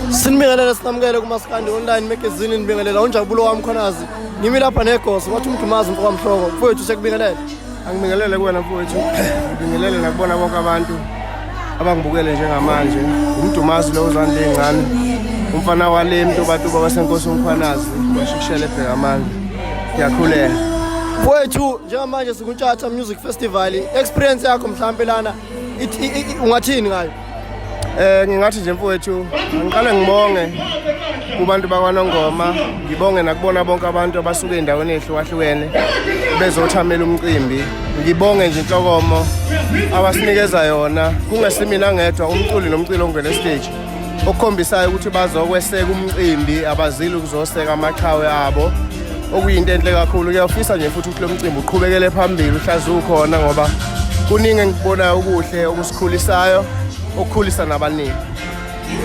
Sinibingelele sinamukele kuMaskandi Online Magazine, nibingelela uNjabulo wami Mkhwanazi. Ngimi lapha negoso wathi uMdumazi mfo kaMhloko. Mfowethu, sekubingelele. Angibingelele kuwena mfowethu, ngibingelele nakubona bonke abantu abangibukele njengamanje. Umdumazi lo uzandla ey'ncane, umfana wale mntubatuba wasenkosi uMkhwanazi, washishela ebhekamandla. Ngiyakhuleka. Mfowethu, njengamanje sikuNtshatha Music Festival. Experience yakho mhlampe lana ungathini ngayo? Ngingathi nje mfowethu, ngiqale ngibonge kubantu bakwaNongoma, ngibonge nakubona bonke abantu abasuke ey'ndaweni ey'hlukahlukene bezothamela umcimbi. Ngibonge nje inhlokomo abasinikeza yona, kungesimina ngedwa, umculi nomculi ongena esiteji okukhombisayo ukuthi bazokweseka umcimbi, abazili ukuzoseka amaqhawe abo, okuyinto enhle kakhulu. Ngiyafisa nje futhi ukuthi lo mcimbi uqhubekele phambili, uhlaze ukhona, ngoba kuningi engikubonayo okuhle okusikhulisayo, okukhulisa nabaningi.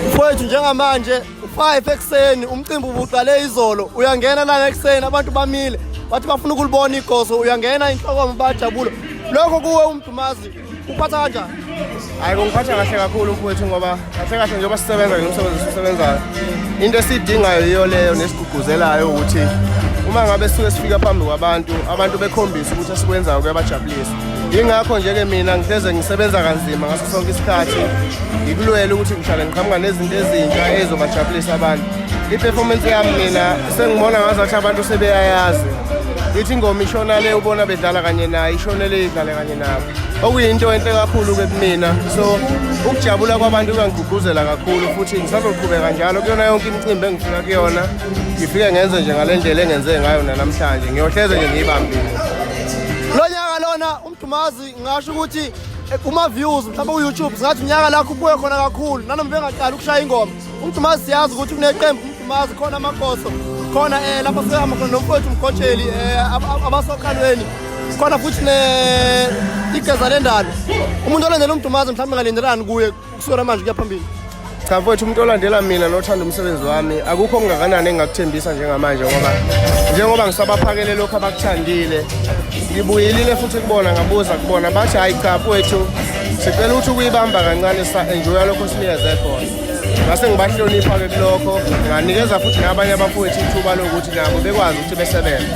Mfowethu, njengamanje u-5 ekuseni, umcimbi ubuqale izolo, uyangena lana ekuseni abantu bamile bathi bafuna ukulibona igoso, uyangena inhlokomo bajabula. Lokho kuwe uMdumazi uphatha kanjani? Hayi, kungiphatha kahle kakhulu mfowethu, ngoba kahle kahle njengoba sisebenza ngalo msebenzi esiwusebenzayo, into esiyidingayo yiyo leyo nesigqugquzelayo ukuthi uma ngabe sisuke sifika phambi kwabantu, abantu bekhombise ukuthi esikwenzayo kuyabajabulisa. Yingakho nje-ke mina ngihleze ngisebenza kanzima ngaso sonke isikhathi, ngikulwele ukuthi ngihlale ngiqhamuka nezinto ezintsha ey'zobajabulisa abantu. I-performance yami mina sengibona ngazathi abantu sebeyayazi, ithi ingoma ishona le, ubona bedlala kanye naye, ishone le, idlale kanye nabo, okuyinto enhle kakhulu-ke kumina. So ukujabula kwabantu kuyangigqugquzela kakhulu, futhi ngisazoqhubeka njalo kuyona yonke imicimbi engifika kuyona, ngifike ngenze nje ngale ndlela engenze ngayo nanamhlanje, ngiyohleze nje ngiyibambile. Lo nyaka lona uMdumazi ngingasho ukuthi kuma-views mhlawumbe ku-YouTube singathi unyaka lakho ubuye khona kakhulu, nanoma bengaqali ukushaya ingoma uMdumazi. Siyazi ukuthi kuneqembu uMdumazi khona, amagoso khona, lapho sihamba khona nomfowethu uMkhotsheli, abasokhalweni khona, futhi ne igeza lendalo. Umuntu olandela uMdumazi mhlawumbe ngalindelani kuye kusukela manje kuya phambili? Cha mfowethu, umuntu olandela mina nothanda umsebenzi wami, akukho okungakanani engingakuthembisa njengamanje, ngoba njengoba ngisabaphakele lokhu abakuthandile, ngibuyelile futhi kubona, ngabuza kubona, bathi hhayi cha mfowethu, sicela ukuthi ukuyibamba kancane, sa-enjoya lokho osinikeze khona. Ngase ngibahlonipha-ke kulokho, nganikeza futhi nabanye abafowethu ithuba lokuthi nabo bekwazi ukuthi besebenze,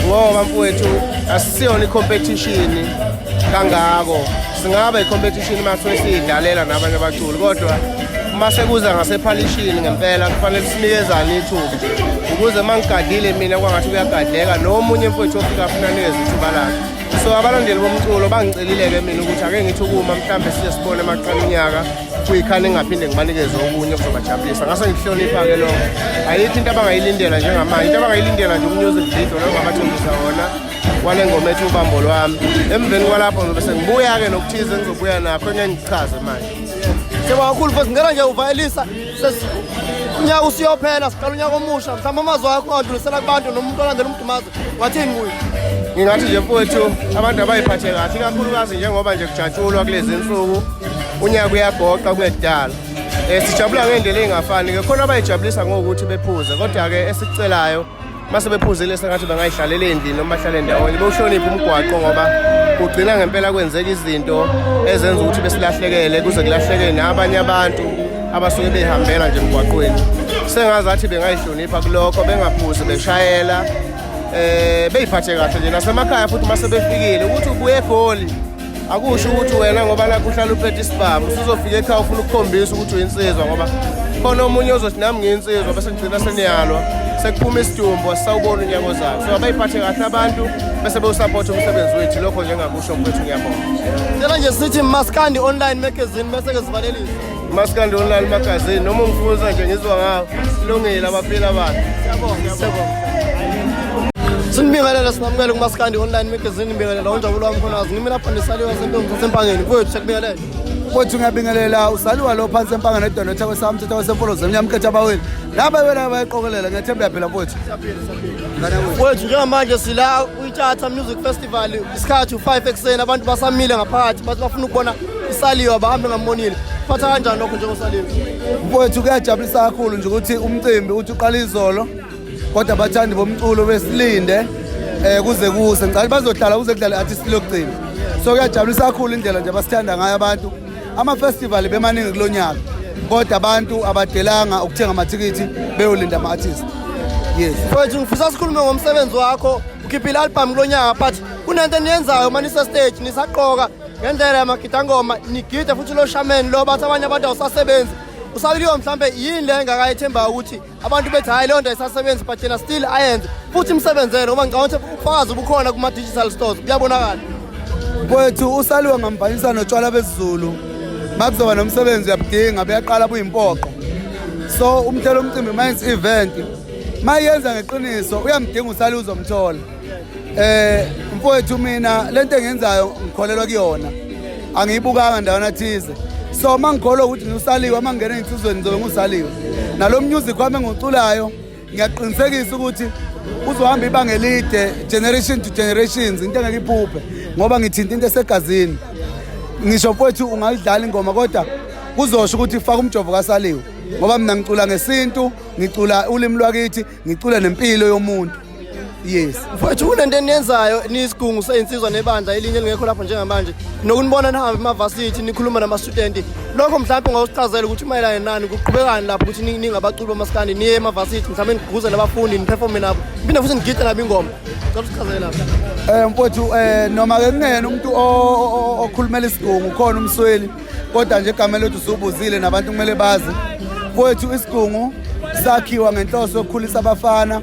ngoba mfowethu asisiyona i-competition kangako. Singaba i-competition uma kuthiwa siyidlalela nabanye abaculi, kodwa uma sekuza ngasephalishini ngempela kufanele sinikezane ithuba, ukuze uma ngigadlile mina kwangathi kuyagadleka nomunye mfowethu ofika afuna anikeze ithuba lakhe. So abalandeli bomculo bangicelile-ke mina ukuthi ake ngithi ukuma, mhlawumbe siye sibone emaqala unyaka kuyikhani, engingaphinde ngibanikeze okunye okuzobajabulisa. Ngase ngikuhlonipha-ke lokho. Ayikho into abangayilindela njengamanje. Into abangayilindela nje u-music video lo ngabathembisa wona wale ngoma ethi Ubambo Lwami. Emveni kwalapho ngizobe sengibuya-ke nokuthize engizobuya nakho engeke ngichaze manje. Siyabonga kakhulu futhi, ngicela nje uvayelisa, unyaka usuyophela, siqala unyaka omusha, mhlawumbe amazwi akho ungadlulisela kubantu nomuntu olandela uMdumazi, ungathini kuye? Ngingathi nje mfowethu, abantu abayiphathe kahle, ikakhulukazi njengoba nje kujatshulwa kulezi nsuku, unyaka uyagoqa kungekudala. Sijabula ngey'ndlela ey'ngafani-ke, khona abayijabulisa ngokuthi bephuze, kodwa-ke esikucelayo, mase bephuzile sengathi bangayihlalela endlini noma bahlale ndawonye, bewuhloniphe umgwaqo, ngoba kugcina ngempela kwenzeka izinto ezenza ukuthi besilahlekele, kuze kulahleke nabanye abantu abasuke behambela nje emgwaqweni. Sengazathi bengayihlonipha kulokho, bengaphuzi beshayela, beyiphathe kahle nje nasemakhaya futhi mase befikile. Ukuthi ubuye eGoli akusho ukuthi wena ngoba nakho uhlala uphethe isibhamu usuzofika ekhaya ufuna ukukhombisa ukuthi uyinsizwa, ngoba khona omunye ozothi nami ngiyinsizwa, bese kugcina seniyalwa, sekuphuma isidumbu, asisawubona unyaka ozayo. So abayiphathe kahle abantu bese bewusaphotha umsebenzi wethu. Lokho nje engakusho mfowethu, ngiyabonga. Cela nje sithi Maskandi Online Magazine bese-ke sivalelise. Maskandi Online Magazine, noma ungifunza nje ngizwa ngawo, kulungile, abaphila abantu. Siyabonga, siyabonga. Sinibingelela sinamukele kuMaskandi Online Magazine, nibingelela uNjabulo wami Mkhwanazi. Ngimi lapha nesaliwa sentombi saseMpangeni. Mfowethu, siyakubingelela. Mfowethu, ngiyabingelela. Usaliwa lo phansi eMpangeni, edonotha kwesamthetho wasemfolozi emnyama mkhetha abaweli laba wena bayiqokelela. Ngiyathemba uyaphila mfowethu. Mfowethu, njengamanje sila kwiTshatha Music Festival, isikhathi u-5 ekuseni, abantu basamile ngaphakathi bathi bafuna ukubona isaliwa, bahambe ngambonile. Phatha kanjani lokho njengosaliwa? Mfowethu, kuyajabulisa kakhulu nje ukuthi umcimbi uthi uqala izolo, kodwa abathandi bomculo besilinde kuze kuse. Ngicela bazohlala kuze kudlale artist lokugcina. So kuyajabulisa kakhulu indlela nje abasithanda ngayo abantu. Ama-festival bemaningi kulo nyaka. Kodwa abantu abadelanga ukuthenga amathikithi beyolinda ama-artist. Yes. Mfowethu, ngifisa sikhulume ngomsebenzi wakho. Ukhiphe i-album kulo nyaka, but kunento eniyenzayo uma nise-stage, nisaqoka ngendlela yamagidangoma, nigide futhi lo shameni lo, bathi abanye abantu awusasebenzi. Usabiliwe mhlambe yini le engakayethembayo ukuthi abantu bethi hhayi, leyo nto ayisasebenzi, but yena still ayenze futhi imsebenzele, ngoba ngicabanga ukuthi ubufakazi bukhona kuma-digital stores, kuyabonakala. Mfowethu, usaliwa ngamfanisa notshwala besiZulu. Makuzoba nomsebenzi uyabudinga, buyaqala buyimpoqo. So umhlelo umcimbi mayinsi event mayenza ngeqiniso uyamdinga usali, uzomthola. Mfowethu, mina lento engiyenzayo ngikholelwa kuyona, angiyibukanga ndawana thize. So mangikholwa ukuthi ngiusaliwe, uma ngingena ey'nsizweni ngizobe ngiwusaliwe. Nalo music wami engiwuculayo ngiyaqinisekisa ukuthi uzohamba ibanga elide, generation to generations, into engeke iphuphe ngoba ngithinta into esegazini. Ngisho mfowethu, ungayidlala ingoma kodwa kuzosho ukuthi faka umjovo kasaliwe, ngoba mina ngicula ngesintu, ngicula ulimi lwakithi, ngicula nempilo yomuntu. Yes. Mfowethu, kunento eniyenzayo niyisigungu seyinsizwa nebandla elinye elingekho lapho njengamanje, nokunibona nihambe emavasithi nikhuluma nama-student. Lokho mhlawumbe ungawusichazela ukuthi mayelana nani, kuqhubekani lapho ukuthi ningabaculi bamaskandi niye emavasithi, mhlawumbe nigqugquzele abafundi, niperforme nabo, niphinde futhi nigide nabo ingoma? Cela usichazele lapho. Mfowethu, noma ke kungena umuntu okhulumela isigungu khona umsweli, kodwa nje igama lethu usubuzile nabantu kumele bazi. Mfowethu, isigungu sakhiwa ngenhloso yokukhulisa abafana.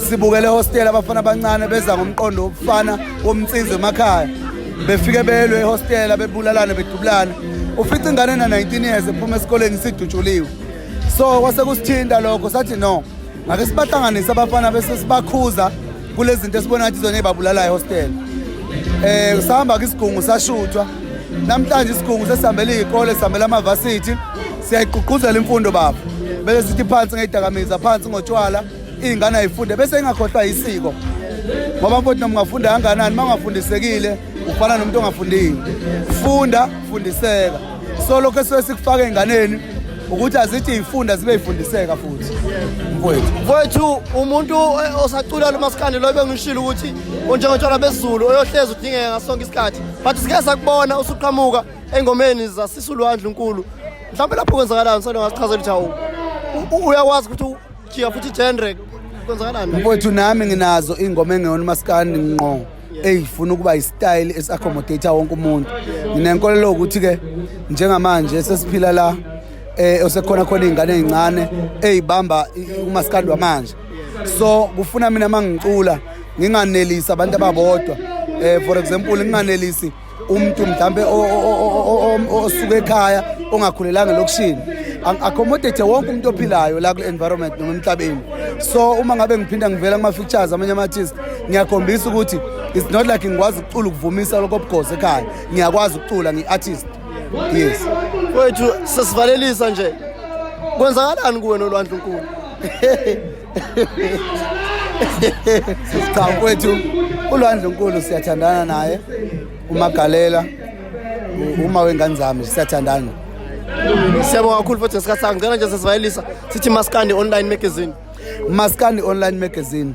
Sibukele hostel abafana abancane beza ngomqondo wobufana womnsizwa emakhaya, befike belwe ehostela, bebulalane, bedubulane. Ufica ingane na-19 years ephuma esikoleni isidutshuliwe. So kwase kusithinta lokho, sathi no, ngake sibahlanganise abafana bese sibakhuza kulezi zinto esibona ngathi izona ey'babulalayo ehostela. Sahamba ke isigungu, sashuthwa. Namhlanje isigungu sesihambela iy'kole, sihambela amavasithi, siyayigqugquzela imfundo baba, bese sithi phansi ngey'dakamizwa, phansi ngotshwala, iy'ngane ayifunde bese ingakhohlwa isiko, ngoba mfowethu noma ungafunda kangakanani, uma ungafundisekile ufana nomuntu ongafundile. Funda, fundiseka. So lokho esuke sikufaka ey'nganeni ukuthi azithi yifunda zibe yifundiseka futhi, mfowethu. Mfowethu, umuntu osacula lo maskandi lo bengishilo ukuthi unjengotshwala besiZulu oyohlezi udingeka ngaso sonke isikhathi, but sike sakubona usuqhamuka engomeni zasisulwandle nkulu. Mhlawumbe lapho kwenzakalani? Sale ngasichazela ukuthi hawu, uyakwazi ukuthi ujika futhi genre, kwenzakalani? Mfowethu, nami nginazo iy'ngoma engeyona umaskandi ngqo, ey'funa ukuba i-style esi-accommodate wonke umuntu. Nginenkolelo ukuthi-ke njengamanje sesiphila la osekhona khona iy'ngane ey'ncane ey'bamba umaskandi wamanje, so kufuna mina uma ngicula nginganelisi abantu ababodwa. For example, nginganelisi umuntu mhlambe osuka ekhaya ongakhulelanga elokishini, accommodate wonke umuntu ophilayo la kule environment noma emhlabeni. So uma ngabe ngiphinda ngivela kuma-features amanye ama-artist, ngiyakhombisa ukuthi it's not like ngikwazi ukucula ukuvumisa lokho obukhosi ekhaya, ngiyakwazi ukucula, ngiyi-artist. Yes. Mfowethu, sesivalelisa nje, kwenzakalani kuwe nolwandle nkulu? Cha mfowethu, ulwandle nkulu siyathandana naye, umagalela uma wengane zami, siyathandana. Siyabonga kakhulu futhi ngesikhathi sakho. Ngicela nje sesivalelisa sithi Maskandi Online Magazine. Maskandi Online Magazine.